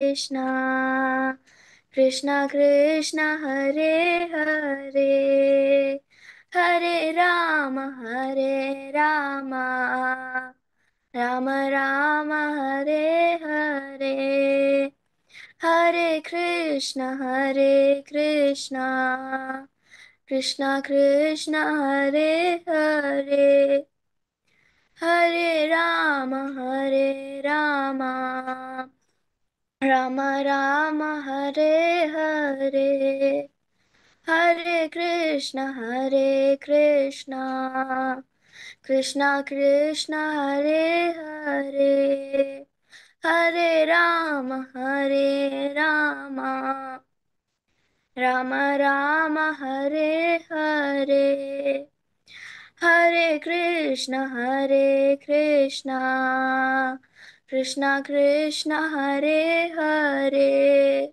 Krishna Krishna Krishna Hare Hare, Hare Rama Hare Rama, Rama Rama Hare Hare, Hare Krishna Hare Krishna, Krishna Krishna Hare Hare, Hare Rama Hare Rama, Rama Rama Hare Hare, Hare Krishna Hare Krishna, Krishna Krishna Hare Hare, Hare Rama Hare Rama, Rama Rama Hare Hare, Hare Krishna Hare Krishna, Krishna Krishna Hare Hare,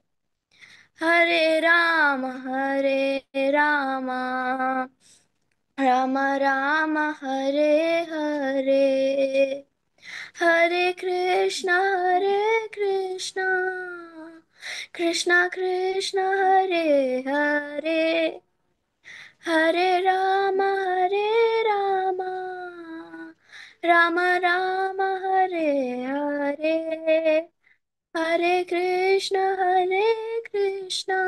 Hare Rama Hare Rama, Rama Rama Hare Hare, Hare Krishna Hare Krishna, Krishna Krishna Hare Hare, Hare Rama Hare Rama, Rama Rama Hare Hare, Hare Krishna Hare Krishna,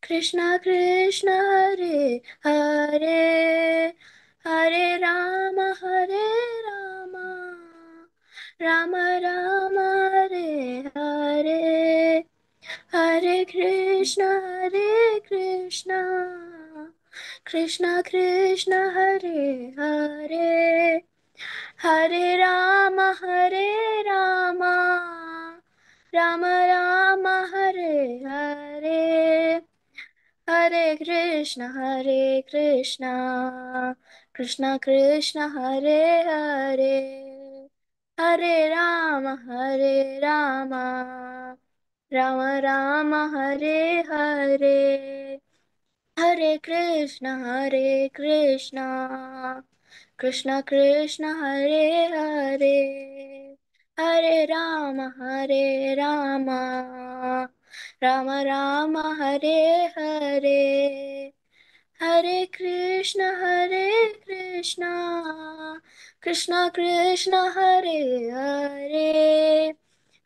Krishna Krishna Hare Hare, Hare Rama Hare Rama, Rama Rama Hare Hare, Hare Krishna Hare Krishna, Krishna Krishna Hare Hare, Hare Rama Hare Rama, Rama Rama Hare Hare, Hare Krishna Hare Krishna, Krishna Krishna Hare Hare, Hare Rama Hare Rama, Rama Rama Hare Hare, Hare Krishna Hare Krishna, Krishna Krishna Hare Hare, Hare Rama Hare Rama, Rama Rama Hare Hare, Hare Krishna Hare Krishna, Krishna Krishna Hare Hare,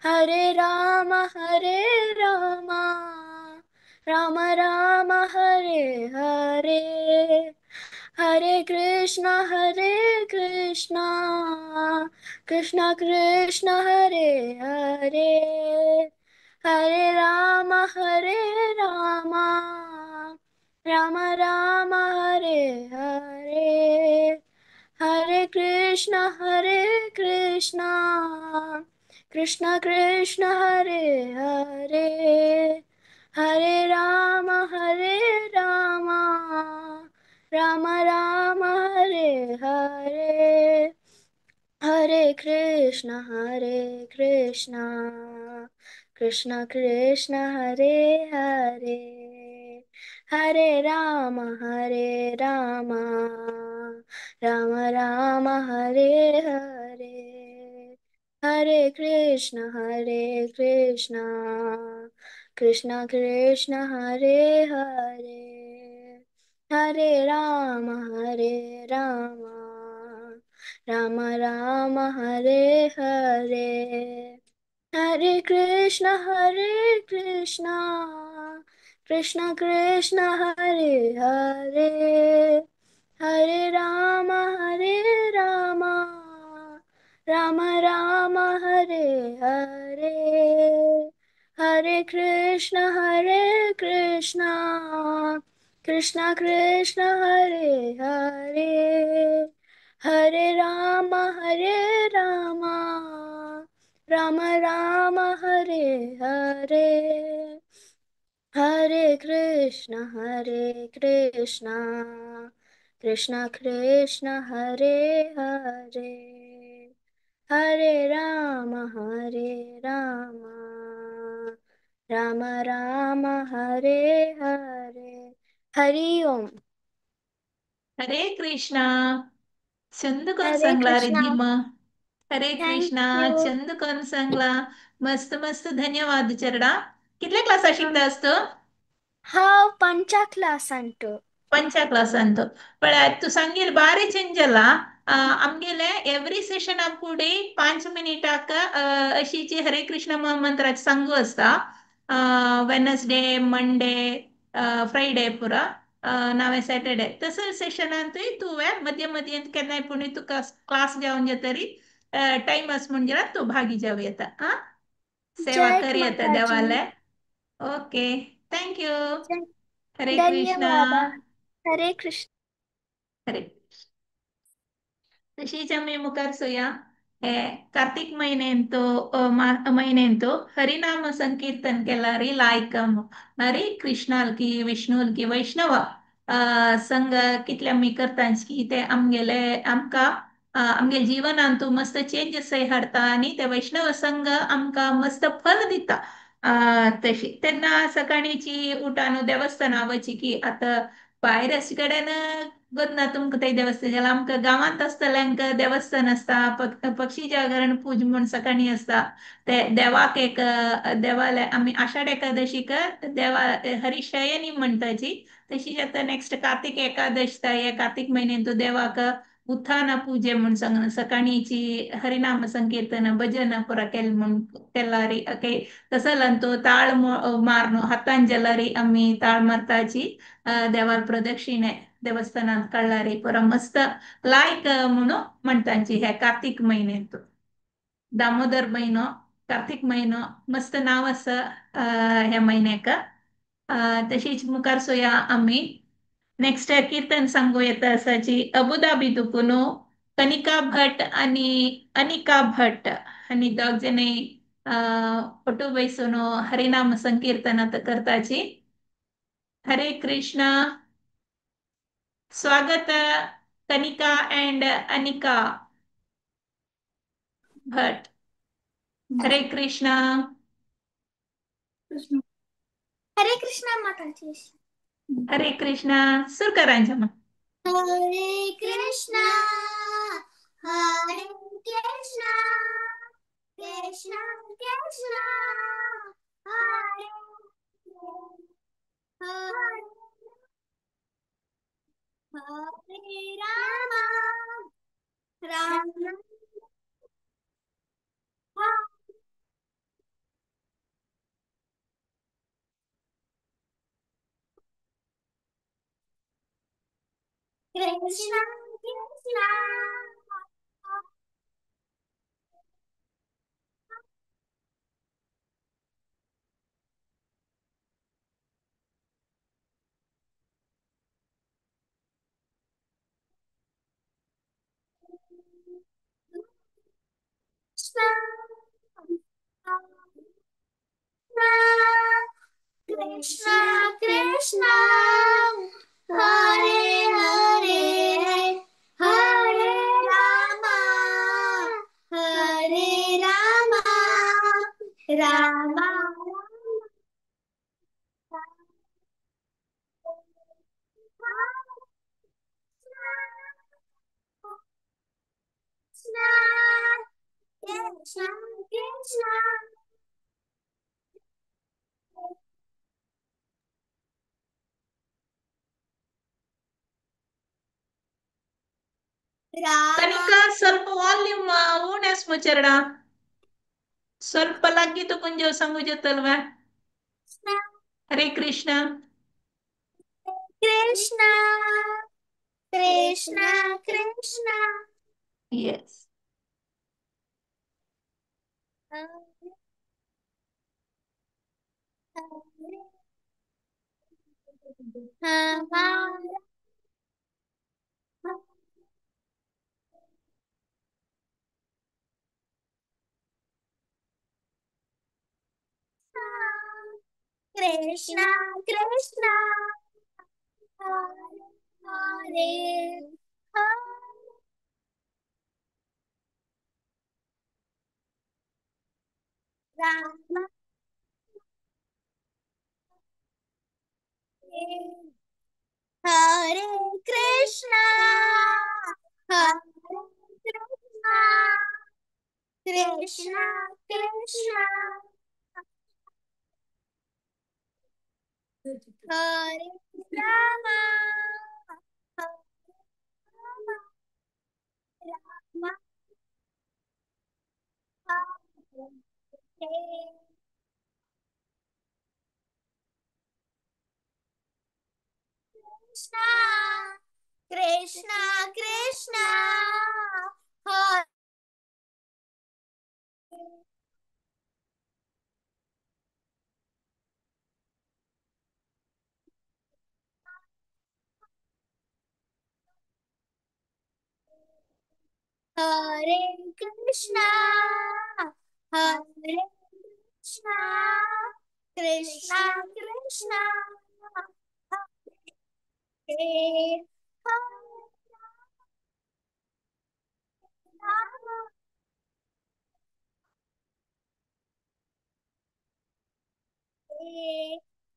Hare Rama Hare Rama, Rama Rama Hare Hare, Hare Krishna Hare Krishna, Krishna Krishna Hare Hare, Hare Rama Hare Rama, Rama Rama Hare Hare, Hare Krishna Hare Krishna, Krishna Krishna Hare Hare, Hare Rama Hare Rama, Rama Rama Hare Hare, Hare Krishna Hare Krishna, Krishna Krishna Hare Hare, Hare Rama Hare Rama, Rama Rama Hare Hare, Hare Krishna Hare Krishna, Krishna Krishna Hare Hare, Hare Rama Hare Rama, Rama Rama Hare Hare, Hare Krishna Hare Krishna, Krishna Krishna Hare Hare, Hare Rama Hare Rama, Rama Rama Hare Hare, Hare Krishna Hare Krishna, Krishna Krishna Hare Hare, Hare Rama Hare Rama, Rama Rama Hare Hare, Hare Krishna Hare Krishna, Krishna Krishna Hare Hare, Hare Rama Hare Rama, Rama Rama Hare Hare. Hari Om. Hare Krishna. Chand कर Hare सांगला Krishna. Ridhima. Hare thank Krishna. You. Chand कोन सांगला. मस्त मस्त धन्यवाद चरडा. कितल्या क्लासा शिकता असतो? हांव पंचा क्लासांत. पंचा क्लासांत. पळय तूं सांगील बारी चेंज जाला. आमगेले एवरी सेशना फुडें 5 मिनिटाक अशीची हरे कृष्ण मंत्राची सांगू आसता. वेनसडे, मंडे, फ्रायडे पुरा नावे सॅटर्डे तसं सेशनांतूय तुवें मदीं मदीं केन्नाय पूण तुका क्लास जावन तरी टायम आस म्हूण जाल्यार तूं भागी जावं येता. आं, सेवा जय कर येता माताजी. देवाले. Okay, thank you. जय. हरे कृष्णा. धन्यवाद. हरे कृष्ण. हरे. तशीच आमी मुखार सोया हे कार्तीक म्हयन्यांत म्हयन्यांत हरिनाम संकीर्तन केल्यार लायक हरी कृष्णालकी विष्णुलकी वैष्णव संग कितले आमी करता की ते आमगेले आमकां आमगे जिवनांत मस्त चेंजीस हाडटा आनी ते वैष्णव संघ आमकां मस्त फल दिता. तशी तेन्ना सकाळीची उठान देवस्थाना वची की आतां भायर अशे कडेन गोतना तुमकां ते देवस्थान जाल्यार आमकां गांवांत आसतल्यांक देवस्थान आसता. पक्षी जागरण पूज म्हूण सकाळी आसता. ते देवाक एक देवाले आमी आषाढ एकादशीक देवा हरिशयनी म्हणटाची. तशीच आतां नेक्स्ट कार्तीक एकादश हे कार्तीक म्हयन्यांत देवाक उत्थान पूजे म्हूण सांगून सकाळीची हरिनाम संकीर्तन भजन पुरा केल म्हूण केल्यारी ओके. तसो ताळ मारून हातान जाल्यार आमी ताळ मारताची देवार प्रदक्षिणे देवस्थानात काडल्यारी पुरा मस्त लायक म्हणून म्हणटाची हे कार्तीक म्हयन्यांत. दामोदर म्हयनो, कार्तीक म्हयनो मस्त नांव आसा ह्या म्हयन्याक. तशीच मुखार सोया आमी नेक्स्ट कीर्तन सांगू येता आसाची अबुधाबी तुकून कनिका भट आनी अनिका भट आनी दोग जाणय ಒಟ್ಟು ಬೈಸೋನು ಹರಿನಾಮ ಸಂಕೀರ್ತನ करताची. हरे कृष्णा. स्वागत कनिका अँड अनिका भट. हरे कृष्णा. हरे कृष्णा माताजी. हरे कृष्णा. सुर करांच्या. हरे कृष्णा हरे कृष्णा कृष्णा कृष्णा हरे हरे हरे राम राम कृष्णा कृष्णा कृष्णा कृष्णा हरे हरे हरे राम हरे राम राम कृष्णा कृष्णा कृष्णा राम. ಕನಿಕಾ ಸ್ವಲ್ಪ ವಾಲ್ಯೂಮ್ ಊಣೆಸ್ ಮುಚ್ಚರಡ ಸ್ವಲ್ಪ ಲಗ್ಗಿತು ಕೊಂಚ ಸಂಗುಜತ್ತಲ್ವ. ಹರೇ ಕೃಷ್ಣ. कृष्णा कृष्णा कृष्णा. ಎಸ್. कृष्णा कृष्णा हरे हरे हरे राम हरे कृष्णा हरे Krishna Hare Rama Hare Rama Hare Krishna Krishna Krishna Hare Hare Krishna Hare Krishna Krishna Krishna Hare Hare Rama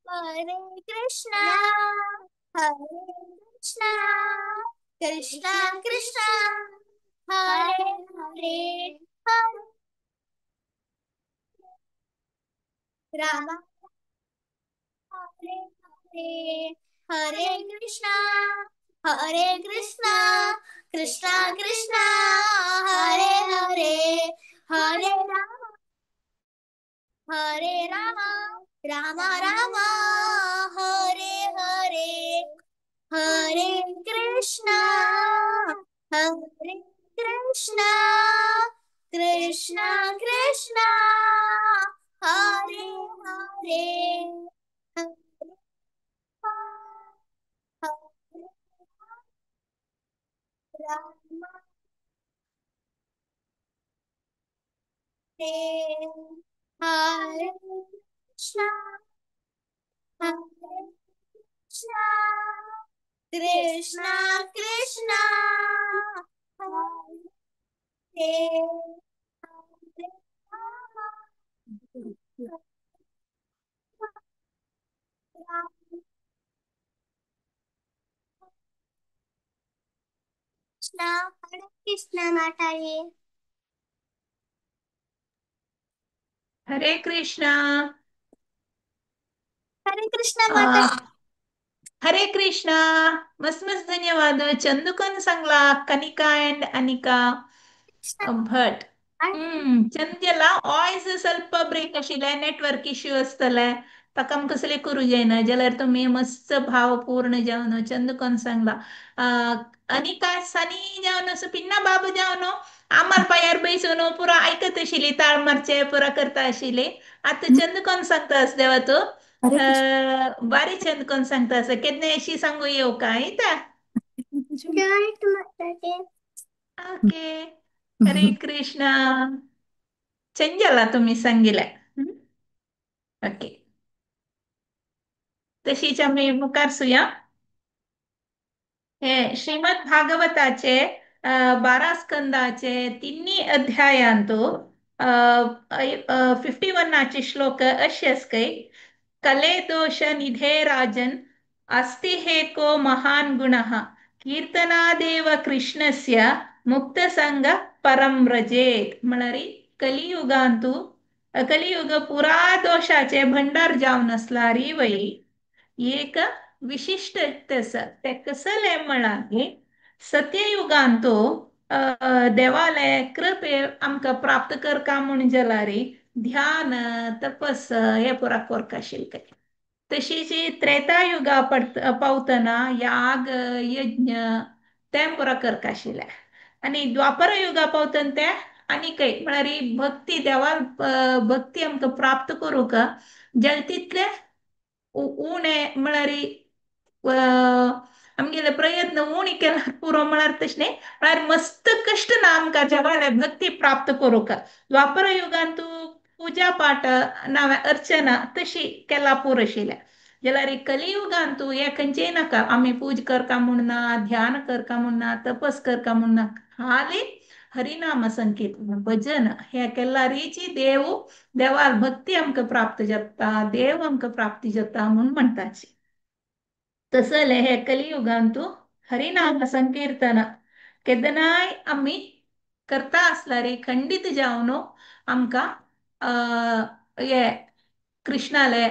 Hare Krishna Hare Krishna Krishna Krishna Hare Hare Hare Rama Hare Hare Hare Krishna Hare Krishna Krishna Krishna Hare Hare Hare Rama Hare Rama Rama Rama Hare Hare Hare Krishna Hare Krishna Krishna Krishna Hare Hare Hare Rama Hare Krishna Hare Krishna Krishna Krishna Hare Hare Krishna Hare Krishna Mataji. Hare Krishna. Hare Krishna माता. हरे कृष्णा. मस्त मस्त धन्यवाद. चंदुकन सांगला Kanika and Anika Bhat. चंद्यला voice ಸ್ವಲ್ಪ break आशिल्लें, network issue आसतलें, ताका आमकां कसलें करूं जायना जाल्यार तुमी मस्त भावपूर्ण जावन चंदकोन सांगला. अनिका सनी जावन पिन्ना बाबू जावन आमाल पांयार बैसून पुरा आयकत आशिल्ली, ताळ मारचे पुरा करता आशिल्ली. आतां चंद कोण सांगता आस देवा तूं? हरे कृष्ण. बारी चंद कोण सांगता आसा केन्ना अशी सांगू येवं काय येता? ओके, हरे कृष्णा. चंजला तुम्ही सांगितलं. ओके, तशीच आमी मुखार सुया. हे श्रीमद भागवताचे 12 स्कंदाचे तिन्ही अध्यायांतु 51 श्लोक अशे आसकय. कले दोष निधे राजन अस्ति हे को महान गुणः कीर्तनादेव कृष्णस्य मुक्तसंग परम व्रजेत. म्हळ्यार कलियुगांतु कलियुग पुरा दोषाचे भंडार जावन आसलारी वय एक विशिश्ट आसा. ते कसले म्हळ्यार सत्ययुगांतु देवाले कृपे आमकां प्राप्त करका म्हूण जाल्यार ध्यान तपस हे पुरा कोरका आशिल्लें. तशीच त्रेतायुगा पावतना याग यज्ञ तें पुरा करका आशिल्लें. आनी द्वापर युगा पावतना ते आनी काय म्हळ्यार भक्ती देवाल भक्ती आमकां प्राप्त करूंक जाल्यार तितले उणें म्हळ्यार आमगेले प्रयत्न उणे केल्यार पुरो म्हळ्यार तशें न्ही, म्हळ्यार मस्त कश्ट ना आमकां देवाले भक्ती प्राप्त करूंक. द्वापर युगांत पूजा पाठ नांव अर्चना तशी केला पुरो आशिल्लें. जाल्यार कलियुगांत हें खंयचेय नाका, आमी पूज करता म्हूण ना, ध्यान करता म्हूण ना, तपस करता म्हूण ना, खाली हरिनाम संकीर्तन भजन हे केल्यारीची देव देवाल भक्ती आमकां प्राप्त जाता, देव आमकां प्राप्ती जाता म्हूण म्हणटाची. तसले हे कलियुगांतु हरिनाम संकीर्तन केदनाय आमी करता आसल्यार खंडीत जावन आमकां हे कृष्णाले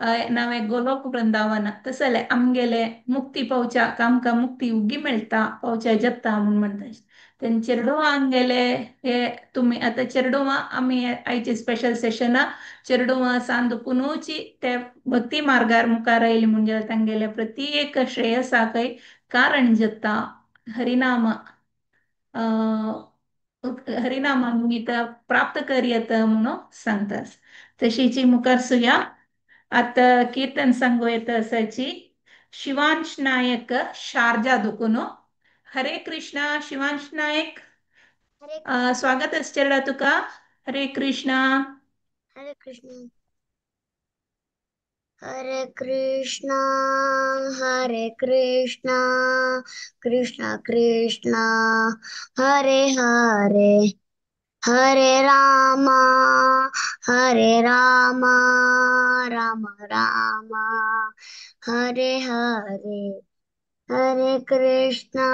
नावे गोलोक वृंदावन तसले आमगेले मुक्ती पावच्या आमकां मुक्ती उगी मेळटा पावच्या जत्ता म्हूण म्हणटा. तेन चेरडुवां आमगेले हे तुमी आतां चेरडुवां आमी आयचे स्पेशल सेशना चेरडुवां सांद पुनोची ते भक्ती मार्गार मुखार आयली म्हणजे तांगेले प्रत्येक श्रेयसाकय कारण जत्ता हरिनाम हरिनाम गीत प्राप्त करयत म्हणून सांगतात. तशीची मुखार सुया आता कीर्तन सांगू येत असायची शिवांश नायक शारजा दुकुनो. हरे कृष्णा शिवांश नायक. हरे कृष्ण. स्वागत असचेरडा तुका. हरे कृष्णा. हरे कृष्ण. हरे कृष्णा हरे कृष्णा कृष्णा कृष्णा हरे हरे, हरे रामा हरे रामा राम रामा हरे हरे, हरे कृष्णा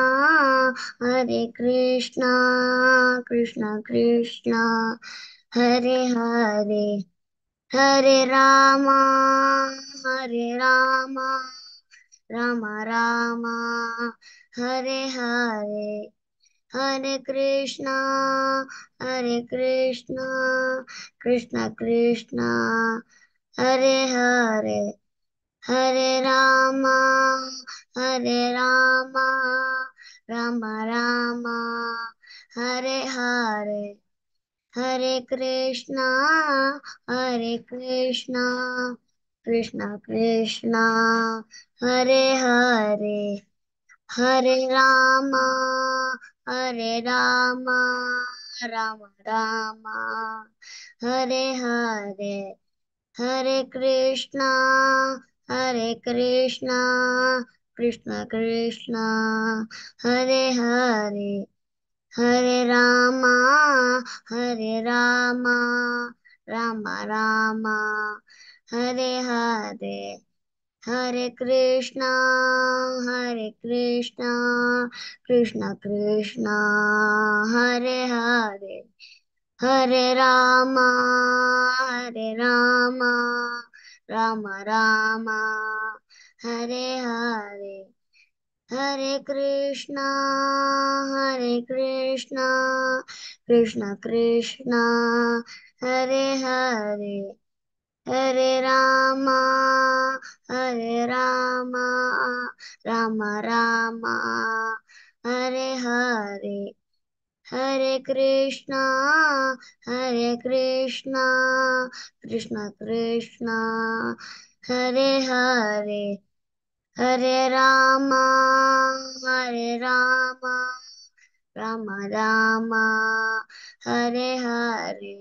हरे कृष्णा कृष्णा कृष्णा हरे हरे, हरे रामा हरे रामा राम रामा हरे हरे, हरे कृष्णा हरे कृष्णा कृष्णा कृष्णा हरे हरे, हरे रामा हरे रामा राम रामा हरे हरे, हरे कृष्णा हरे कृष्णा कृष्णा कृष्णा हरे हरे, हरे रामा हरे रामा राम रामा हरे हरे, हरे कृष्णा हरे कृष्णा कृष्णा कृष्णा हरे हरे, हरे रामा हरे रामा राम रामा हरे हरे, हरे कृष्णा हरे कृष्णा कृष्णा कृष्णा हरे हरे, हरे रामा हरे रामा राम रामा हरे हरे, हरे कृष्णा हरे कृष्णा कृष्णा कृष्णा हरे हरे, हरे रामा हरे रामा राम रामा हरे हरे, हरे कृष्णा हरे कृष्णा कृष्णा कृष्णा हरे हरे, हरे रामा हरे रामा राम रामा हरे हरे,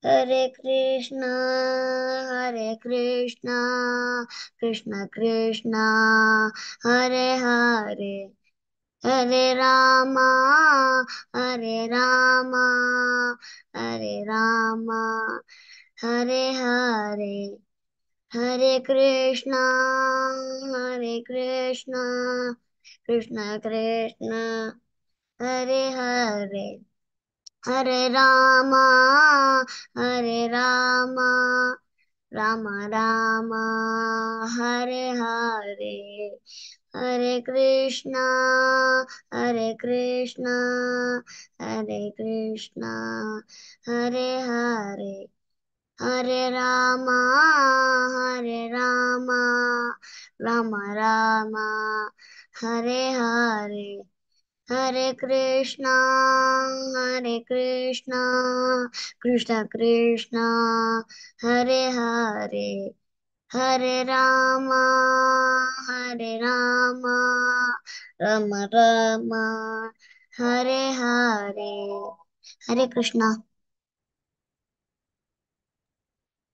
हरे कृष्णा हरे कृष्णा कृष्णा कृष्णा हरे हरे, हरे रामा हरे रामा हरे रामा हरे हरे, हरे कृष्णा हरे कृष्णा कृष्णा कृष्णा हरे हरे, हरे रामा हरे रामा राम रामा हरे हरे, हरे कृष्णा हरे कृष्णा हरे कृष्णा हरे हरे, हरे रामा हरे रामा राम रामा हरे हरे, हरे कृष्णा हरे कृष्णा कृष्णा कृष्णा हरे हरे, हरे रामा हरे रामा राम रामा हरे हरे, हरे कृष्णा.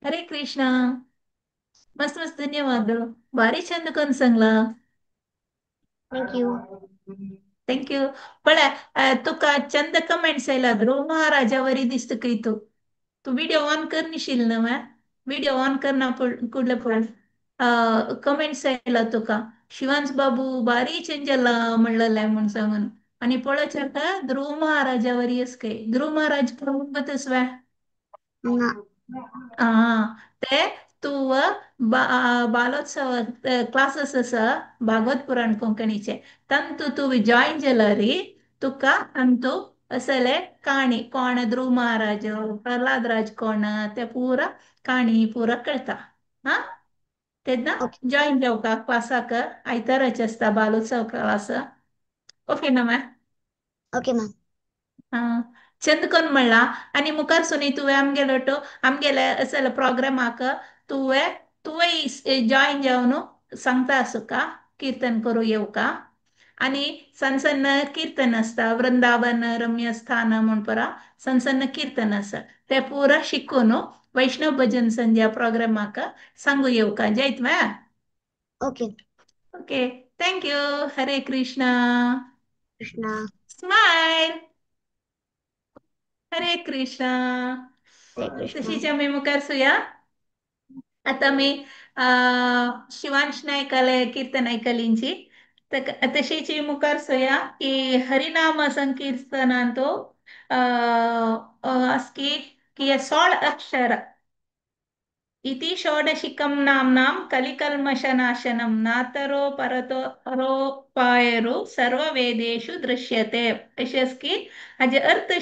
हरे कृष्णा. मस्त मस्त धन्यवाद. भारी छंद कोण सांगला. Thank you. Thank you. पण तुका चंद कमेंट्स आयला ध्रुव महाराजावरी दिसत काय तू. तू व्हिडिओ ऑन कर निशील ना मॅ. व्हिडिओ ऑन कर ना कुडले पण कमेंट्स आयला तुका. शिवांश बाबू बारी चेंजला म्हणलेलं म्हण सांगून. आणि पळोवच्या ध्रुव महाराजावरी अस काय. ध्रुव महाराज प्रभू तसव्या. ना. आ ते तूं बालोत्सव क्लासीस आसा भागवत पुराण कोंकणीचे तांतू तूं जॉयन जाल्यार तुका अंतू असले काणी कोण ध्रुव महाराज प्रल्हाद राज कोण ते पुरा काणी पुरा कळटा. हा तेन्ना ओके. जॉईन जावका क्लासाक आयताराचे आसता बालोत्सव क्लास. ओके ना मॅम? Okay ma'am. हा चंद कोन म्हणला आनी मुखार सुनी तुवें आमगेलो टो आमगेले असल प्रोग्रामाक तुवें तुवें जॉईन जावन सांगता आसुका किर्तन करूं येवका. आनी सण सण कीर्तन आसता वृंदावन रम्य स्थान म्हूण परा सण सण कीर्तन आसा ते पुरा शिकून वैष्णव भजन संध्या प्रोग्रामाक सांगू येवका जैत मॅ. Okay. Okay thank you. Hare Krishna. Krishna. Smile. Hare Krishna. Hare Krishna. तशीच आमी मुखार सुया. आता मी शिवांश नायकाले कीर्तन ऐकलींची तशीच मुखार सोया की हरिनाम संकीर्तनांतो अस्की की सोळ अक्षर इति षोडशिकं नाम्नां कलिकल्मषनाशनं नातरो परतो रोपायरु सर्ववेदेषु दृश्यते. अशेंच की हाजे अर्थ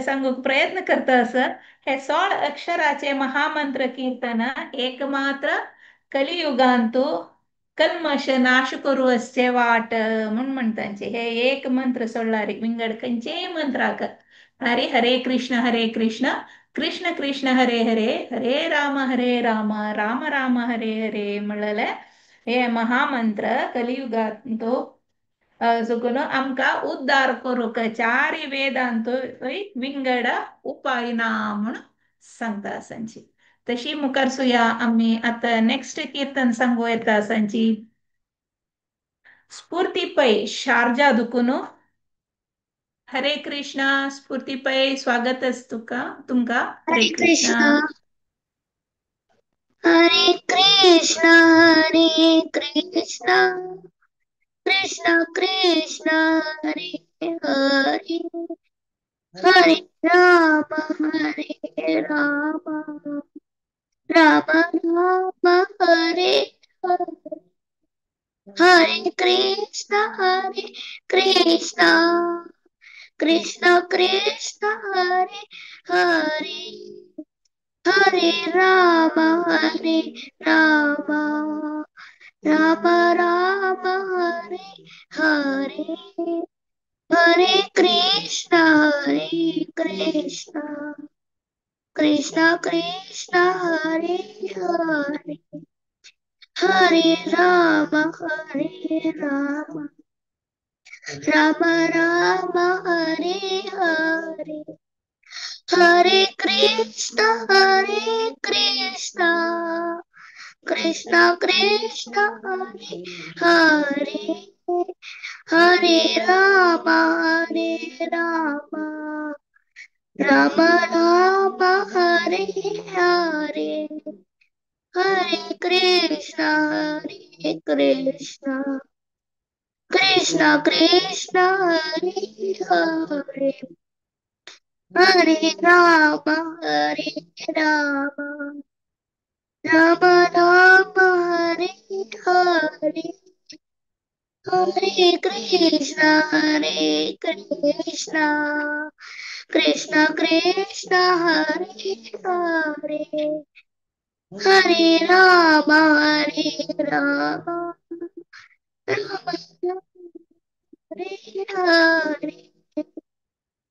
सांगूंक प्रयत्न करता आसर हे सोळ अक्षराचे महामंत्र कीर्तन एकमात्र कलियुगांतु कल्मष नाश करू असचे वाट म्हूण म्हणतांचे. हे एक मंत्र सोडल्यार विंगड खंयचेय मंत्राक हरे हरे कृष्ण हरे कृष्ण कृष्ण कृष्ण हरे हरे हरे राम हरे राम राम राम हरे हरे म्हणलेले हे महामंत्र कलियुगांत सुकून आमकां उद्धार करूंक चारी वेदांत विंगड उपाय ना म्हूण सांगता सांची. तशी मुखार सुया आमी आतां नेक्स्ट कीर्तन सांगू येता सांची स्फूर्ती पै शारजा दुकून. हरे कृष्णा स्फूर्ती पै स्वागत आसा तुका तुमकां. हरे हरे कृष्णा. कृष्णा हरे कृष्णा हरे कृष्णा कृष्णा कृष्णा हरे हरे हरे राम हरे राम राम राम हरे हरे हरे कृष्णा हरे कृष्णा कृष्णा कृष्णा हरे हरे हरे राम हरे राम राम राम हरे हरे हरे कृष्णा हरे कृष्णा कृष्णा कृष्णा हरे हरे हरे राम हरे राम राम राम हरे हरे हरे कृष्णा हरे कृष्णा कृष्णा कृष्णा हरे हरे हरे राम हरे राम राम राम हरे हरे हरे कृष्णा हरे कृष्णा कृष्णा कृष्णा हरे हरे हरे राम हरे राम राम राम हरे हरे हरे कृष्णा हरे कृष्णा कृष्णा कृष्णा हरे हरे हरे राम हरे राम राम राम हरे हरे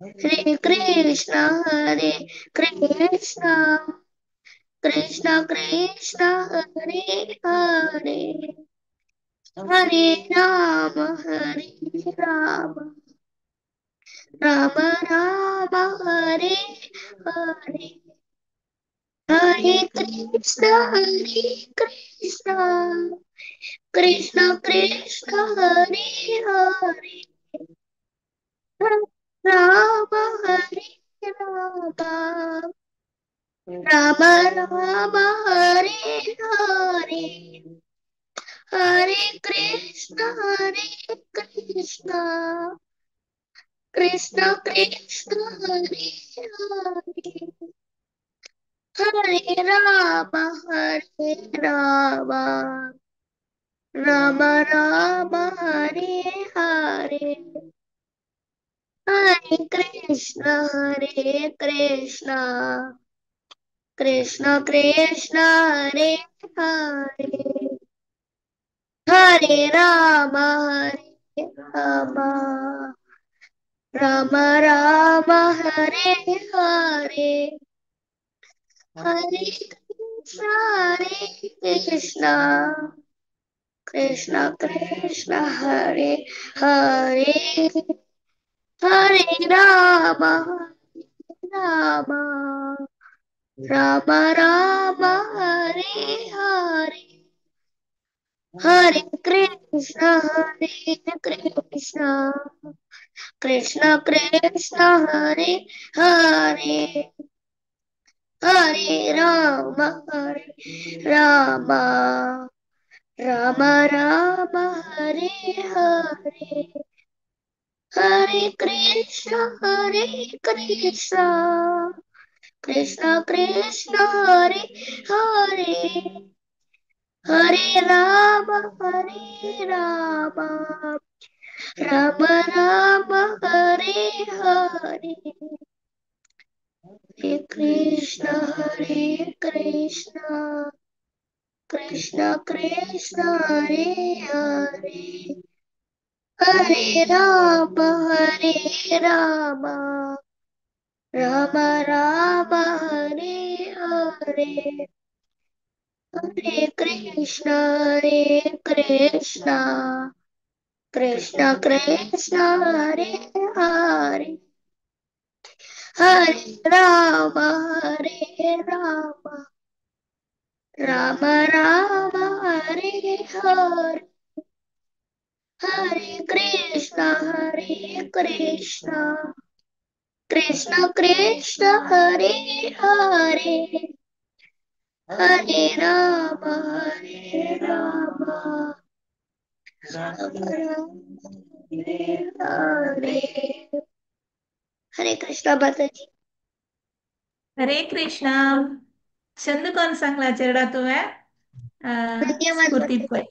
हरे कृष्णा हरे कृष्णा कृष्णा कृष्णा हरे हरे हरे राम हरे राम राम राम हरे हरे हरे कृष्णा हरे कृष्णा कृष्णा कृष्णा हरे हरे राम हरे राम राम राम हरे हरे हरे कृष्णा हरे Krishna Krishna Krishna Hare Hare Hare Rama Hare Rama Rama Rama Hare Hare. Hare Krishna Hare Krishna Krishna Krishna Hare Hare. Hare Rama Hare Rama Rama Rama Hare Hare. Hare Krishna Hare Krishna Krishna Krishna Hare Hare. Hare Rama Rama Rama Rama Hare Hare. Hare Krishna Hare Krishna Krishna Krishna Hare Hare. Hare Rama Hare Rama Rama Rama Hare Hare. Hare Krishna Hare Krishna Krishna Krishna Hare Hare. Hare Rama Hare Rama Rama Rama Hare Hare. Hare Krishna Hare Krishna Krishna Krishna Hare Hare. Hare Rama Hare Rama Rama Rama Hare Hare. Hare Krishna Hare Krishna Krishna Krishna Hare Hare. Hare Rama Hare Rama Rama Rama Hare Hare. Hare Krishna Hare Krishna Krishna Krishna Hare Hare. Hare Rama Hare Rama Rama Rama Hare Hare. Hare Krishna माताजी। हरे कृष्णा। छंद कोण सांगला चेरडा तुवें? धन्यवाद स्फूर्ती माताजी। पळय,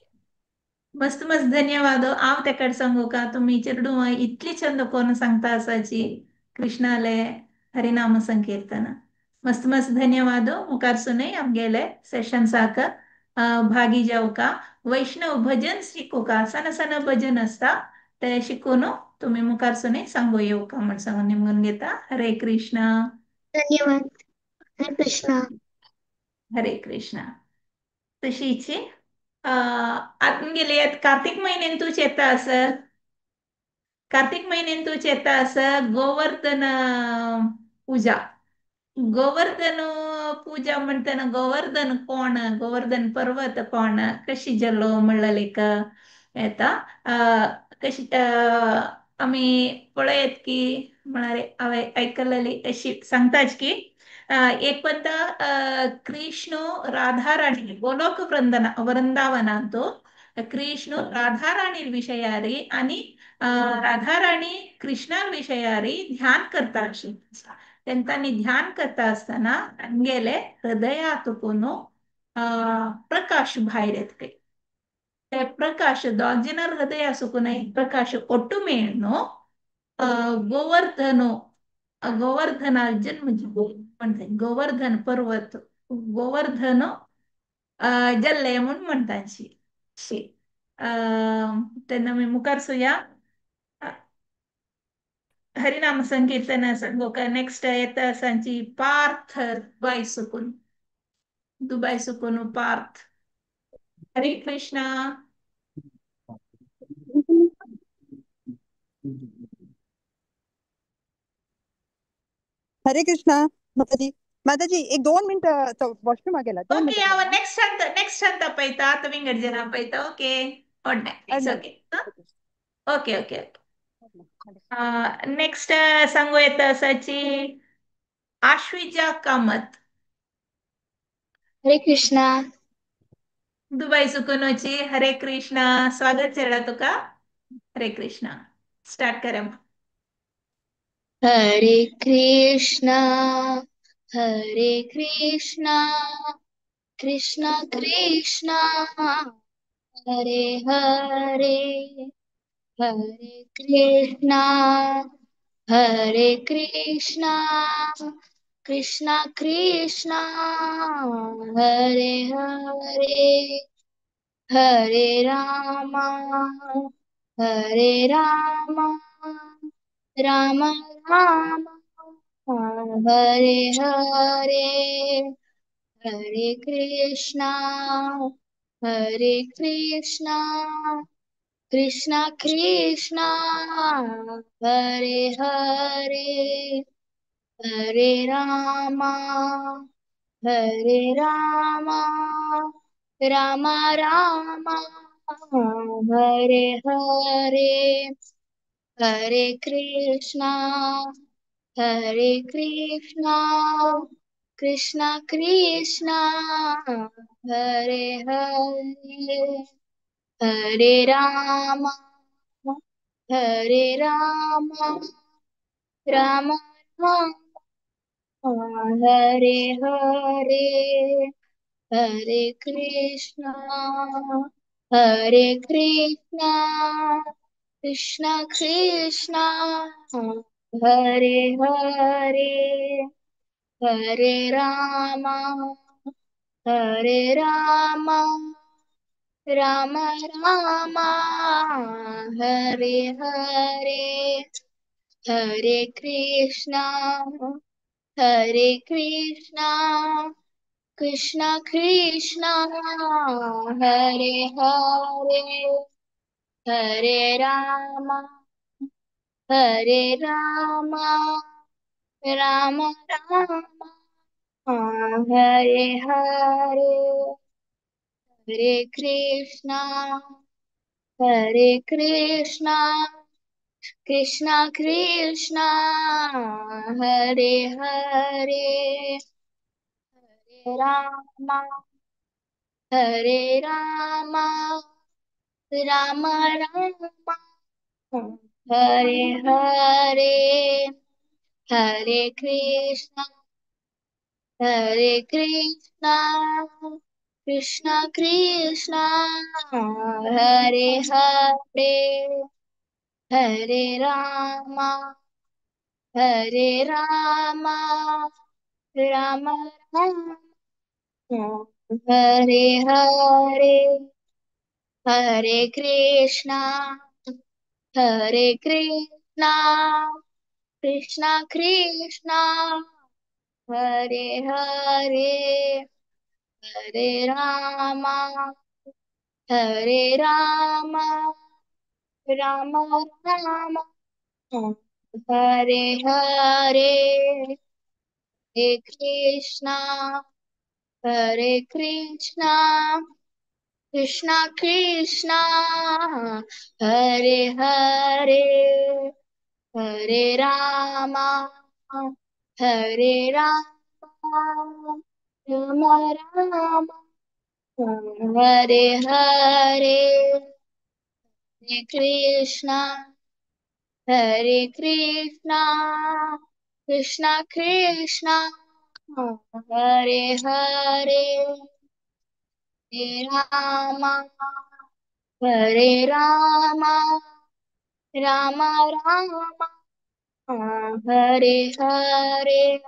मस्त मस्त धन्यवाद। हांव तेका सांगू का तुमी चेडूं इतली छंद कोण सांगता आसाची कृष्णाले हरिनाम संकीर्तन। मस्त मस्त धन्यवाद। मुखार सुनय आमगेले सेशन साक भागी जावका, वैष्णव भजन शिकूका, सण सण भजन आसता ते शिकून तुमी मुखार सुनय सांगू येवका म्हण सांगून निमगून घेता। हरे कृष्णा। धन्यवाद। हरे कृष्णा। हरे कृष्णा। तशीची आतां गेली कार्तीक म्हयन्यान तूं येता आसत, कार्तीक म्हयन्यान तूं येता आसत गोवर्धन पूजा। गोवर्धन पूजा म्हणटना गोवर्धन कोण, गोवर्धन पर्वत कोण, कशी जालो म्हणलें येता। कशी आमी पळयत की म्हळ्यार हांवें आयकलेली अशी सांगताच की एक पंत कृष्ण राधाराणी गोलोक वृंदावनांत कृष्ण राधाराणी विषयारी आणि राधाराणी कृष्णा विषयारी ध्यान करता अशी। तेंच्यांनी ध्यान करता आसतना तांगेले हृदयात कोण प्रकाश भायर येता। ते प्रकाश दोग हृदय सुकून एक प्रकाश ಒಟ್ಟು ಮೇಣು गोवर्धन गोवर्धना जन्म म्हणतात, गोवर्धन पर्वत गोवर्धन जल्ले म्हणून म्हणतात शी। तेन्ना आमी मुखार सुया हरिनाम संकीर्तन सांगू का। नेक्स्ट येता सांची पार्थ दुबाय सुकून, दुबाय सुकून पार्थ। हरे कृष्णा। हरे कृष्णा माताजी। माताजी एक 2 मिनिट वॉशरूम गेला। ओके, आव नेक्स्ट हंत, नेक्स्ट हंत पयता आतां विंगड जना पयता। Okay, it's okay. Okay okay okay. Next सांगू येता आसाची आश्विजा कामत। हरे कृष्णा। दुबई सुकुनोची हरे कृष्णा। स्वागत चेडा तुका। हरे कृष्णा। स्टार्ट कर। हरे Krishna Hare Krishna Krishna Krishna Hare Hare, Hare Krishna Hare Krishna Krishna Krishna Hare Hare, Hare Rama Hare Rama Rama Rama Hare Hare, Hare Krishna Hare Krishna Krishna Krishna Hare Hare, Hare Rama Hare Rama Rama Rama Hare Hare, Hare Krishna Hare Krishna Krishna Krishna Hare Hare, Hare Rama Hare Rama Rama Rama Hare Hare, Hare Krishna Hare Krishna Krishna Krishna Hare Hare, Hare Rama Hare Rama Rama Rama Hare Hare, Hare Krishna Hare Krishna Krishna Krishna Hare Hare, Hare Rama Hare Rama Rama Rama Hare Hare, Hare Krishna Hare Krishna Krishna Krishna Hare Hare, Hare Rama Hare Rama Rama Rama Hare Hare, Hare Krishna Hare Krishna Krishna Krishna Hare Hare, Hare Rama Hare Rama Rama Rama Hare Hare, Hare Krishna Hare Krishna Krishna Krishna Hare Hare, Hare Rama Hare Rama Rama Rama Hare Hare, Hare Krishna Hare Krishna Krishna Krishna Hare Hare, Hare Rama Hare Rama Rama Rama Hare Hare, Hare Krishna Hare Krishna Krishna Krishna Hare Hare, Hare Rama Hare Rama Rama Rama Hare Hare,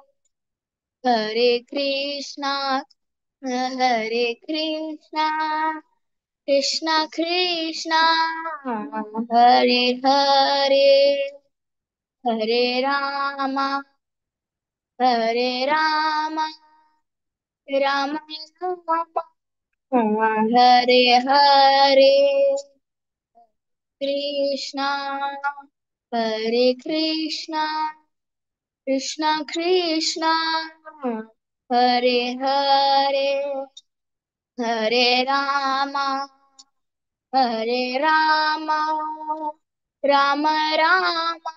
Hare Krishna Hare Krishna Krishna Krishna Hare Hare, Hare Rama Hare Rama Rama Rama Hare Hare, Krishna Hare Krishna Krishna Krishna Hare Hare, Hare Rama Hare Rama Rama Rama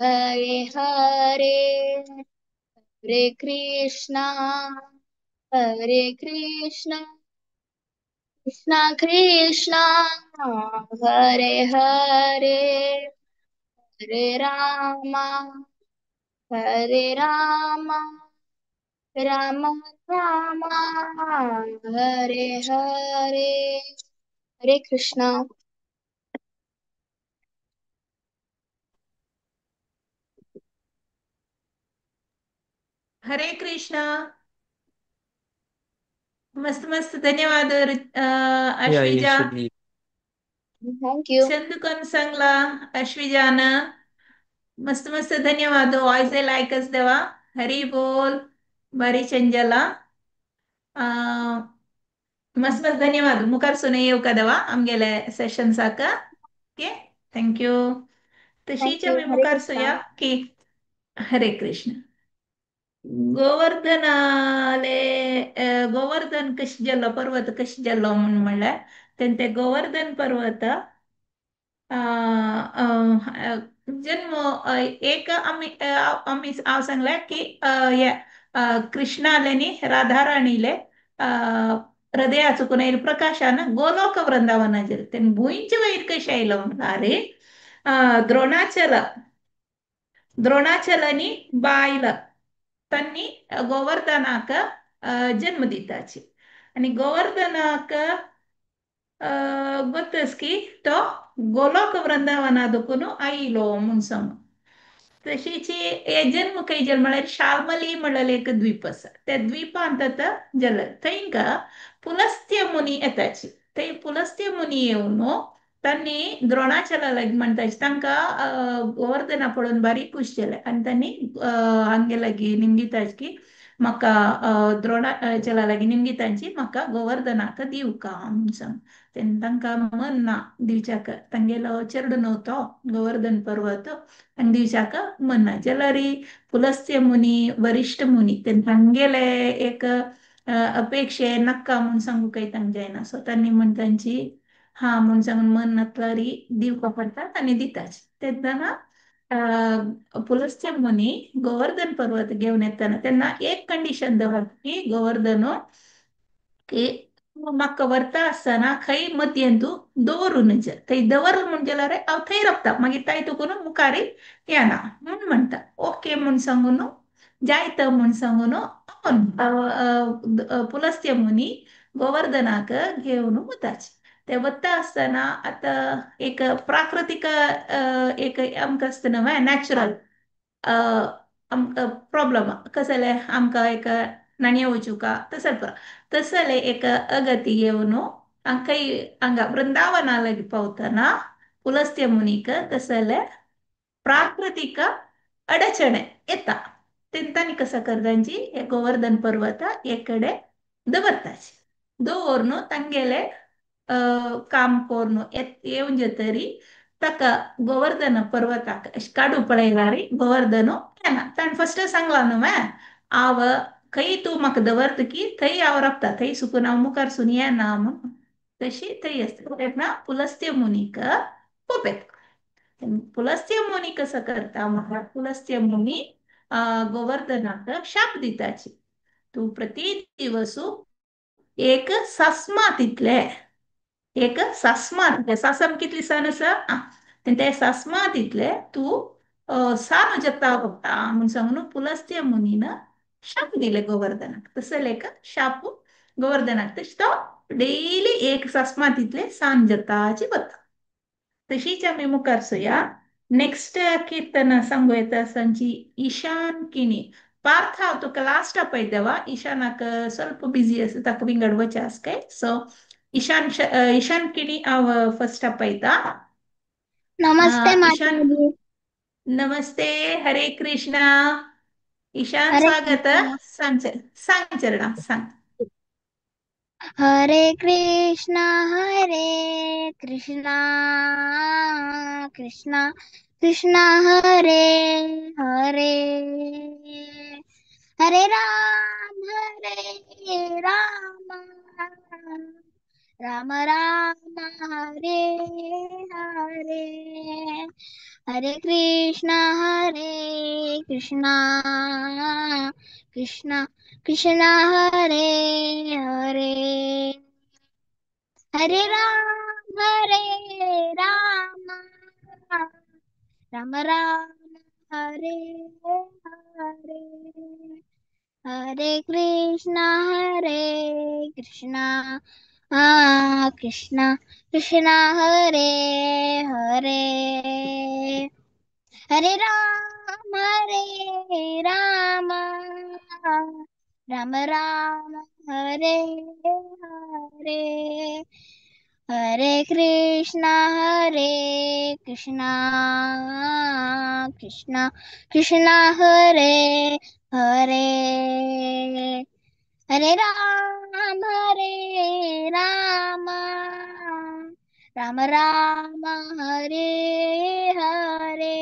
Hare Hare, Hare Krishna Hare Krishna Krishna Krishna Hare Hare, Hare Rama Hare Rama Ram Ram, Hare Hare. हरे कृष्णा। हरे कृष्णा. मस्त मस्त, धन्यवाद Yeah, you Ashwija. should leave. Thank you. Chand कोण सांगला अश्विजान? मस्त मस्त, धन्यवाद. Voice लायकच देवा. हरी बोल. बारी चंजला. मस्त मस्त धन्यवाद. मुखार सुने येवका देवा आमगेले सेशन्साक. Okay, thank you. तशीच thank you. आमी हरे मुखार कृष्णा. सुया की हरे कृष्ण. गोवर्धनाले गोवर्धन कशें जाल्लो, पर्वत कशें जाल्लो म्हूण म्हणल्यार तें ते गोवर्धन पर्वत जन्म एक आमी आमी हांव सांगलें की हे कृष्णाले न्ही राधाराणीले हृदया चुकून येयले प्रकाशान गोलोक वृंदावनाचेर तें भुंयचे वयर कशें आयलो म्हणल्यार द्रोणाचल, द्रोणाचल न्ही बायल तांणी गोवर्धनाक जन्म दिताची आनी गोवर्धनाक गोतस की तो गोलोक वृंदावना दुखून आयलो म्हूण सांग. तशीच हे जन्म खंय जल्म म्हळ्यार शाल्मली म्हणलेले एक द्वीप आसा, त्या द्वीपांत आतां जल्म. थंय पुलस्त्य मुनी येताची. थंय पुलस्त्य मुनी येवन तांणी द्रोणाचला लागीं म्हणटाची तांकां गोवर्धना पळोवन बारीक खूश जालें आनी तांणी हांगे लागीं निमगिताची की म्हाका द्रोणाचला लागीं निमगितांची म्हाका गोवर्धनाक दिवका म्हूण सांग. तेन्ना तांकां मन ना दिवच्याक, तांगेलो चेडो न्हू तो गोवर्धन पर्वत आनी दिवच्याक मन ना. जाल्यार पुलस्त्य मुनी वरिश्ठ मुनी तेन्ना तांगेले एक अपेक्षे नाका म्हूण सांगूंक काय तांकां जायना. सो तांणी म्हण तांची हा म्हूण सांगून मन नातल्यार दिवपा पडटा आनी दिताच. तेन्ना पुलस्त्य मुनी गोवर्धन पर्वत घेवन येतना तेन्ना एक कंडिशन दवरता की गोवर्धन की म्हाका व्हरता आसतना खंय मदयेन तूं दवरून जा, थंय दवर म्हूण जाल्यार हांव थंय रावता, मागीर ताय तुकून मुखार येना म्हूण म्हणटा. ओके म्हूण सांगून जायत म्हूण सांगून पुलस्त्य मुनी गोवर्धनाक घेवन वताच. ते वता आसतना आतां एक प्राकृतीक एक आमकां आसता न्हय नॅचरल आमकां प्रॉब्लम कसलें आमकां एक नाणये वचूका तसलें तसलें एक अगती घेवन खंय हांगा वृंदावना लागीं पावतना पुलस्त्य मुनीक तसलें प्राकृतीक अडचणे येता. तेन्ना कसो करतांची हे गोवर्धन पर्वत एक कडेन दवरताची. दवरून तांगेले काम करून येवन तरी ताका गोवर्धन पर्वताक अशें काडू पळयल्यार गोवर्धन येना. ताणें फस्ट सांगलां न्हू हांव खंय तूं म्हाका दवरता की थंय हांव रावता, थंय सुकून हांव मुखार सून येना म्हूण. तशी थंय आसता. तेन्ना पुलस्त्य मुनीक कोप येता. पुलस्त्य मुनी कसो करता म्हणल्यार पुलस्त्य मुनी गोवर्धनाक शाप दिताची, तूं प्रति दिवसू एक सासमा तितले, एक सासमा तितले, सासम कितली सान आसा ते सासमा तितले तूं सान जता वता म्हूण सांगून पुलस्त्य मुनीन शाप दिले गोवर्धनाक. तसले एक शाप गोवर्धनाक. तशें तो डेली एक सासमा तितले सान जताची वता. तशीच आमी मुखार सुया नेक्स्ट कीर्तन सांगू येता सांची ईशान किणी. पार्थ हांव तुका लास्ट पळय देवा, ईशानाक ಸ್ವಲ್ಪ बिजी आसा, ताका विंगड वचें आसा काय. सो ईशान ईशान किणी हांव फस्ट पळयता. नमस्ते ईशान माताजी. नमस्ते. हरे कृष्णा. ईशान हरे स्वागत. कृष्णा. सांग सांग चरणा सांग. हरे कृष्णा हरे कृष्णा कृष्णा कृष्णा हरे हरे, हरे राम हरे राम राम राम हरे हरे, हरे कृष्णा हरे कृष्णा कृष्णा कृष्णा हरे हरे, हरे राम हरे राम राम राम हरे हरे, हरे कृष्णा हरे कृष्णा कृष्णा कृष्णा हरे हरे। हरे राम हरे राम राम राम हरे हरे। हरे कृष्णा हरे कृष्णा कृष्णा कृष्णा हरे हरे। हरे राम हरे राम राम राम हरे हरे।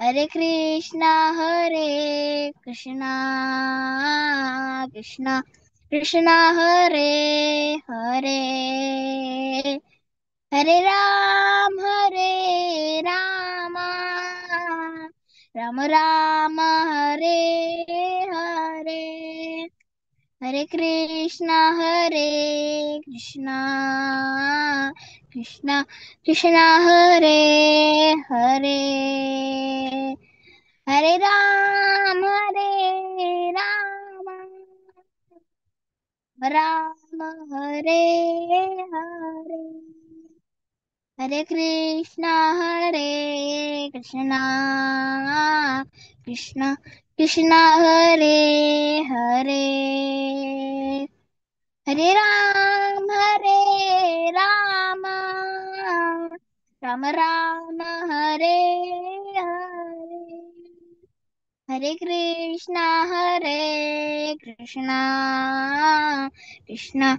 हरे कृष्णा हरे कृष्णा कृष्णा कृष्णा हरे हरे। हरे राम हरे राम राम राम हरे हरे। हरे कृष्णा हरे कृष्णा कृष्णा कृष्णा हरे हरे। हरे राम हरे राम राम हरे हरे। हरे कृष्णा हरे कृष्णा कृष्णा कृष्णा हरे हरे। हरे राम हरे राम राम राम हरे हरे। हरे कृष्णा हरे कृष्णा कृष्णा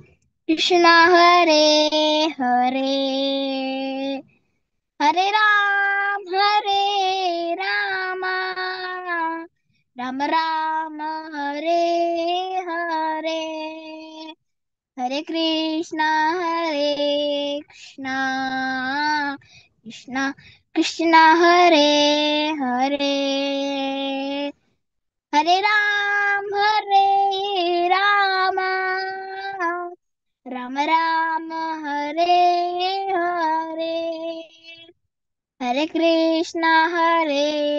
कृष्णा हरे हरे। हरे राम हरे राम राम राम हरे हरे। हरे कृष्णा हरे कृष्णा कृष्णा कृष्णा हरे हरे। हरे राम हरे राम राम राम हरे हरे। हरे कृष्णा हरे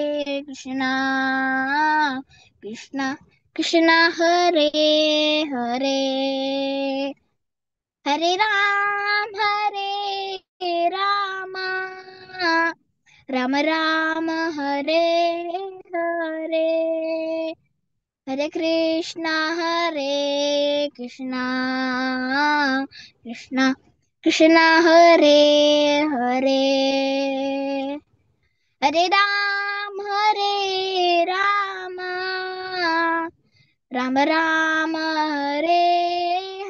कृष्णा कृष्णा कृष्णा हरे हरे। हरे राम हरे राम राम राम हरे हरे। हरे कृष्णा हरे कृष्णा कृष्णा कृष्णा हरे हरे। हरे राम हरे राम राम राम हरे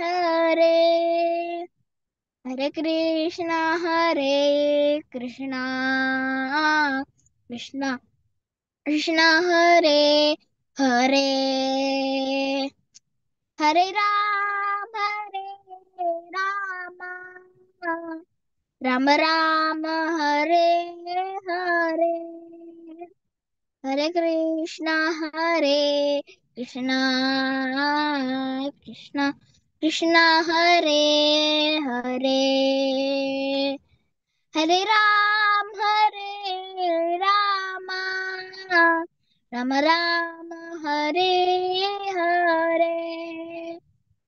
हरे। हरे कृष्णा हरे कृष्णा कृष्णा कृष्णा हरे हरे। हरे राम हरे राम राम राम हरे हरे। हरे कृष्णा हरे कृष्णा कृष्णा कृष्णा हरे हरे। हरे राम हरे राम राम राम हरे हरे। हरे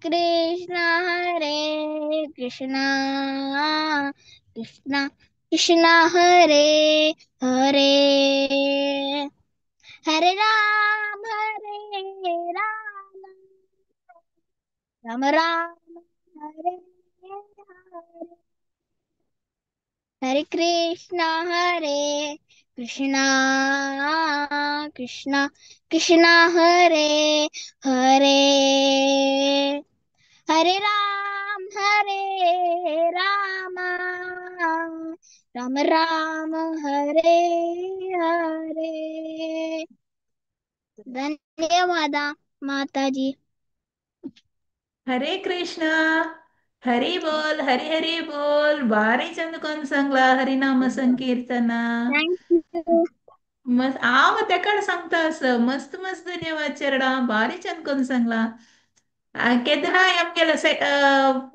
कृष्णा हरे कृष्णा कृष्णा कृष्णा हरे हरे। हरे राम हरे राम राम राम हरे हरे। हरे कृष्णा हरे कृष्णा कृष्णा कृष्णा हरे हरे। हरे राम हरे राम राम राम हरे हरे। धन्यवाद माता जी। हरे कृष्णा हरी बोल हरी हरी बोल भारी चंद कोण सांगला हरिनाम संकीर्तन thank you. मस्त हांव तेकाड सांगता असं मस्त मस्त धन्यवाद चेरडा भारी चंद कोण सांगला. केदना आमगेले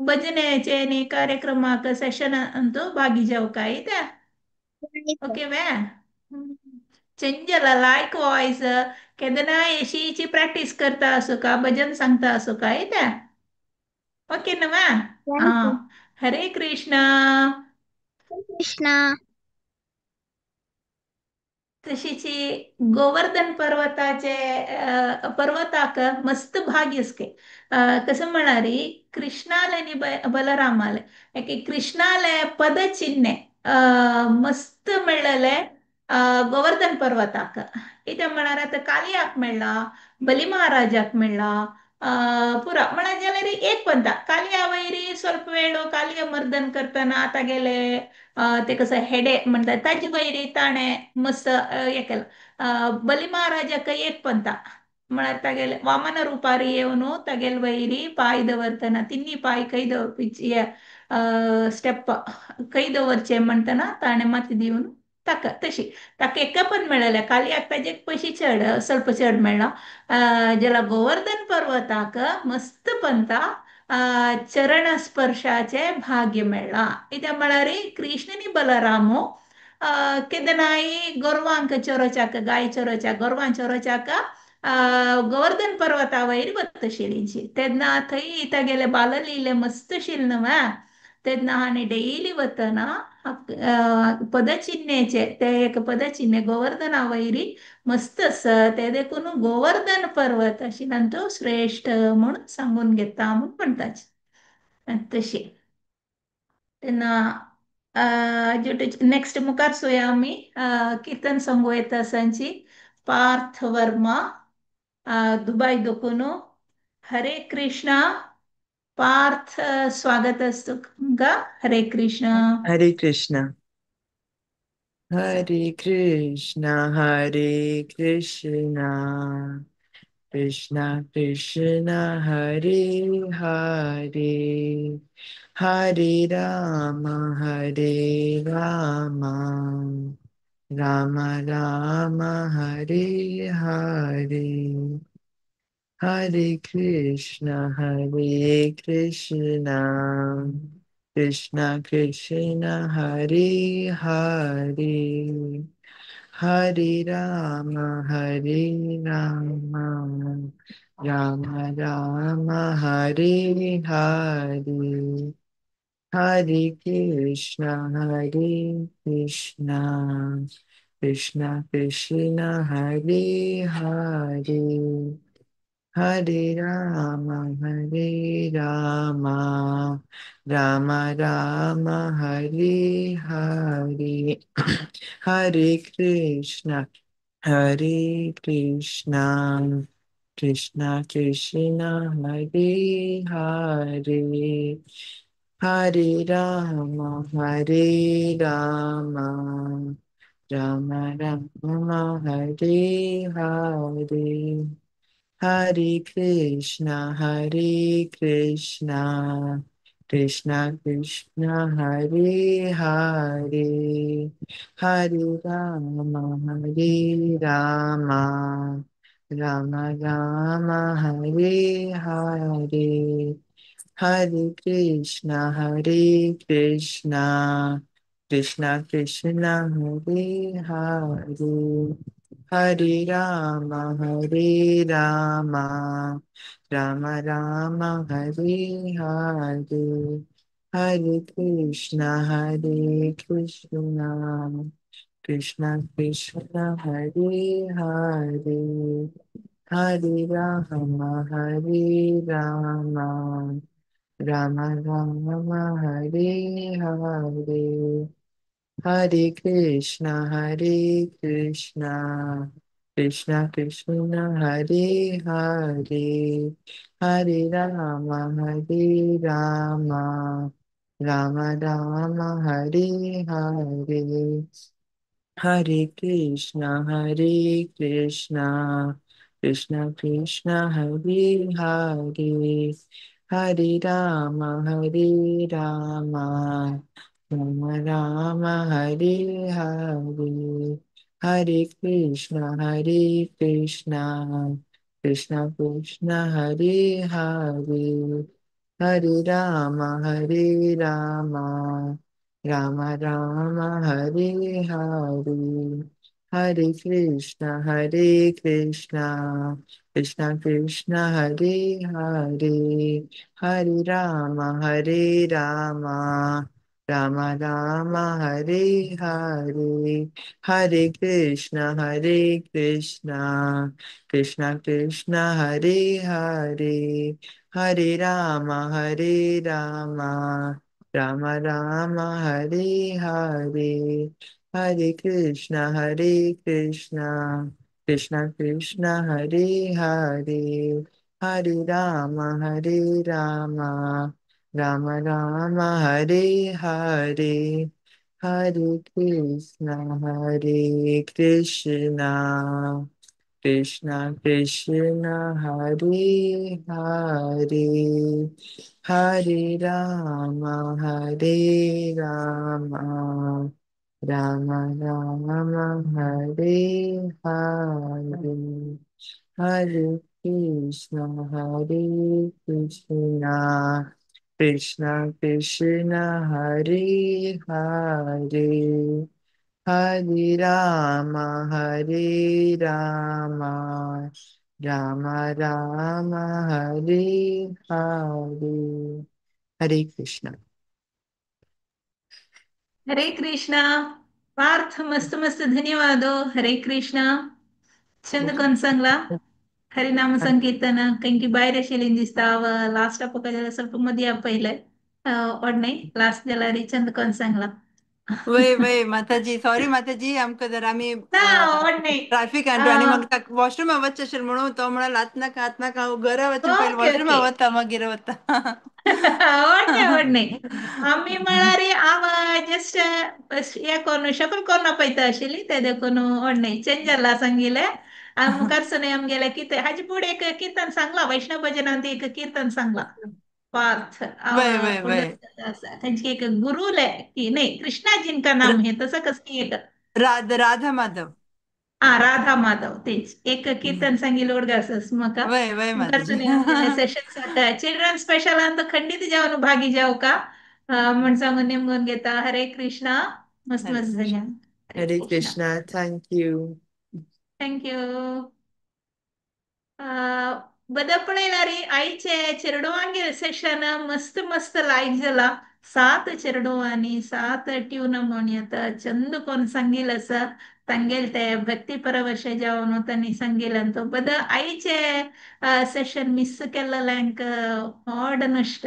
भजनेचे आनी कार्यक्रमाक सेशन अंतू भागी जावं काय त्या. ओके वे. चंचल लायक वॉयस केदना येशीची प्रॅक्टीस करता असो का भजन सांगता असो काय त्या. ओके ना मा. Thank हा. You. Hare Krishna. Krishna. तशीची Govardhan पर्वताचे पर्वताक मस्त भाग्यस्के. कसं म्हणारी कृष्णाले आणि बलरामाले एके कृष्णाले पदचिन्हे मस्त मेळ्ळले गोवर्धन पर्वताक. इथे म्हणार आतां कालियाक मेळ्ळा, बली महाराजाक मेळ्ळा, पुरा म्हळ्यार जाल्यार एक पंता कालिया वयरी ಸ್ವಲ್ಪ वेळ कालिया मर्दन करतना तागेले ते कसं हेडे म्हणतात ताजे वयरी ताणें मस्त हे केलं. बली महाराजाक एक पंता म्हळ्यार तागेले वामन रुपारी येवन तागेले वयरी पाय दवरतना तिन्ही पाय खंय दवरची स्टेप खंय दवरचे म्हणटना ताणें माती दिवन ताका तशी ताका एका पण मेळ्ळें. कालियाक ताजे पयशे चड ಸ್ವಲ್ಪ चड मेळ्ळा. ज्याला गोवर्धन पर्वताक मस्त पंता चरण स्पर्शाचे भाग्य मेळ्ळा. इत्या म्हळ्यार कृष्ण आनी बलरामो केदनाय गोरवांक चोरोच्याक गाय चोरोच्याक गोरवां चोरोच्याक गोवर्धन पर्वता वयर वतशिलींची तेन्ना थंय तागेले बाललीले मस्त शील न्हू तेन्ना आनी डेली वतना पदचिन्हेचे ते एक पदचिन्हे गोवर्धना वयरी मस्त आसा ते देखून गोवर्धन पर्वत अशी तो श्रेष्ठ म्हणून सांगून घेता म्हणून म्हणटाचे तशी. तेन्ना नेक्स्ट मुखार सोया आमी कीर्तन सांगू येता सांची पार्थ वर्मा दुबय दोकून. हरे कृष्णा पार्थ, स्वागत असतो तुमकां. हरे कृष्ण. हरे कृष्ण हरे कृष्ण हरे कृष्ण कृष्ण कृष्ण हरे हरे हरे राम हरे राम राम राम हरे हरे हरे कृष्ण हरे कृष्ण कृष्ण कृष्ण हरे हरे हरे राम हरे राम राम राम हरे हरे हरे कृष्ण हरे कृष्ण कृष्ण कृष्ण हरे हरे हरे राम हरे राम राम राम हरे हरे हरे कृष्ण हरे कृष्ण कृष्ण कृष्ण हरे हरे हरे राम हरे राम राम राम हरे हरे हरे कृष्ण हरे कृष्ण कृष्ण कृष्ण हरे हरे हरे राम हरे राम राम राम हरे हरे हरे कृष्ण हरे कृष्ण कृष्ण कृष्ण हरे हरे हरे राम हरे राम राम राम हरे हरे हरे कृष्ण हरे कृष्ण कृष्ण कृष्ण हरे हरे हरे राम हरे राम राम राम हरे हरे हरे कृष्ण हरे कृष्ण कृष्ण कृष्ण हरे हरे हरे राम हरे राम राम राम हरे हरे हरे कृष्ण हरे कृष्ण कृष्ण कृष्ण हरे हरे हरे राम हरे राम राम राम हरे हरे हरे कृष्ण हरे कृष्ण कृष्ण कृष्ण हरे हरे हरे राम हरे Ram Ram Ram Hare Hare Hare Krishna, Hare Krishna, Krishna Krishna, Hare Hare, Hare Rama, Hare Rama, Rama Rama, Hare Hare, Hare Krishna, Hare Krishna, Krishna Krishna, Hare Hare, Hare Rama, Hare Rama, Rama Rama, Hare Hare, Hare Krishna, Hare Krishna, Krishna Krishna, Hare Hare, Hare Rama, Hare Rama, Rama Rama, Hare Hare, Hare Krishna, Hare Krishna, Krishna Krishna, Hare Hare, Hare Rama, Hare Rama, Rama Rama, Hare Hare, Hare Krishna, Hare Krishna, Krishna Krishna, Hare Hare, Hare Rama, Hare Rama, Rama Rama, Hare Hare, Hare Krishna. Hare Krishna. Parth मस्त मस्त धन्यवाद हो. हरे कृष्णा. छंद कोण सांगला हरिनाम संकीर्तन कंकी भायर आशिल्ली दिसता. लास्ट जाल्यार ಸ್ವಲ್ಪ मदीं पयले ओडणे लास्ट जाल्यार चंद कोण सांगला. वय वय माताजी, सॉरी माताजी, आमकां जर आमी ना ओडणे. ट्राफिक आनी मग वॉशरूम वचचे आशिल्लें म्हणून तो म्हणाल आत नाका आत नाका, हांव घरा वचून पयलीं ओके वॉशरूम ओके. वता मागीर वता. ओडणे ओडणे आमी म्हळ्यार हांव जस्ट हे करून शफल करून पळयता आशिल्ली ते देखून ओडणे चेंज जाला सांगिल्लें. मुखार आमगेलें कितें हाजे फुडें एक कीर्तन सांगलां, वैष्णव भजनांत एक कीर्तन सांगलां पार्थ. वय वय वय. त्यांची एक गुरुले की नाही कृष्णा जिनका नाम है तसं कसं एक राधा राधा माधव. हा राधा माधव तेच एक कीर्तन सांगितलं उडगास म्हाका. वय वय माताजी. मुखार सेशन चिल्ड्रन स्पेशल अंत खंडित जावन भागी जाव का म्हण सांगून नेमून घेता. हरे कृष्णा. मस्त मस्त धन्यवाद. Hare Hare Krishna. Krishna, thank you. Thank you. बदपळयल्यार आयचे चेरडुवांगेर सेशन मस्त मस्त लायक जाला. 7 चेरडुवांनी 7 ट्यून म्हण येता चंद कोण सांगील आसा तांगेल ते भक्ती परवश जावन तांणी सांगिल्लें. तो बद आयचे सेशन मिस केल्लेल्यांक व्हड नश्ट.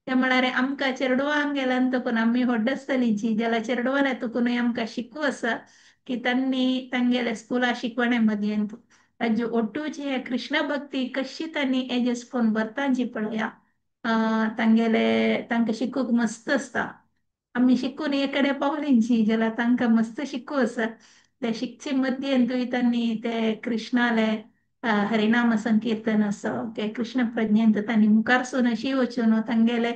ते म्हळ्यार आमकां चेरडुवांक गेल्यान तुकून आमी व्हड आसतलींची जाल्यार चेरडुवान तुकूनय आमकां शिकू आसा की तांणी तांगेले स्कुला शिकवणे मदीं तांची ओटूची हे कृष्ण भक्ती कशी तांणी एजस फोन भरतांची पळया. तांगेले तांकां शिकूंक मस्त आसता. आमी शिकून एक कडेन पावलींची जाल्यार तांकां मस्त शिकू आसा. ते शिकचे मदीं तांणी ते कृष्णाले हरिनाम संकीर्तन आसा ते कृष्ण प्रज्ञेंत तांणी मुखारसून अशी वचून तांगेले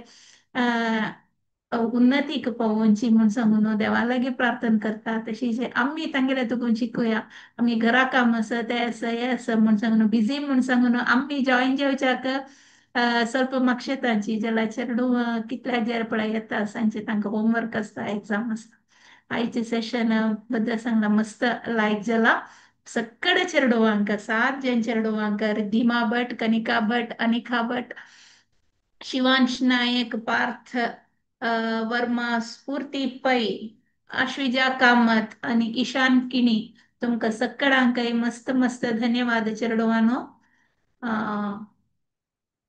उन्नतीक पावोवची म्हूण सांगून देवा लागीं प्रार्थना करता. तशी आमी तांगेले तुकून शिकुया. आमी घरा काम आसा ते आसा हे आसा म्हूण सांगून बिजी म्हूण सांगून आमी जॉईन जावच्याक ಸ್ವಲ್ಪ मागशेतांची जाल्यार चेडूं कितल्या जेर पळय येता सांचे तांकां होमवर्क आसता एग्जाम आसता. आयचे सेशन बद्दल सांगला मस्त लायक जाला. सगळे चेडवांक 7 जण चेडवांक रिद्धिमा भट, कनिका भट, अनिखा भट, शिवांश नायक, पार्थ वर्मा, स्फूर्ती पै, अश्विजा कामत आणि ईशान किणी तुमकां सगळ्यांकय मस्त मस्त धन्यवाद चेडवानो.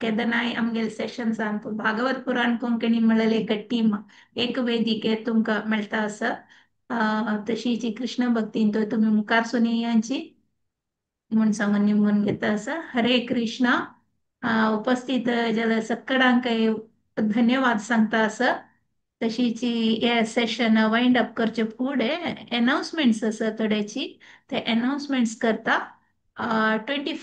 केदनाय आमगेले सेशन सांगतो भागवत पुराण कोंकणी म्हणलेले एक टीम एक वेदिके तुमकां मेळटा आसा. तशीच कृष्ण भक्तीन तो तुमी मुखार सुनी यांची म्हूण सांगून निमून घेता आसा. हरे कृष्णा. उपस्थित जाल्यार सगळ्यांकय धन्यवाद सांगता आसा. तशीच हे सेशन वायंड अप करचे फुडें अनाउन्समेंट्स आसा थोड्याची ते अनाउन्समेंट्स करता. 24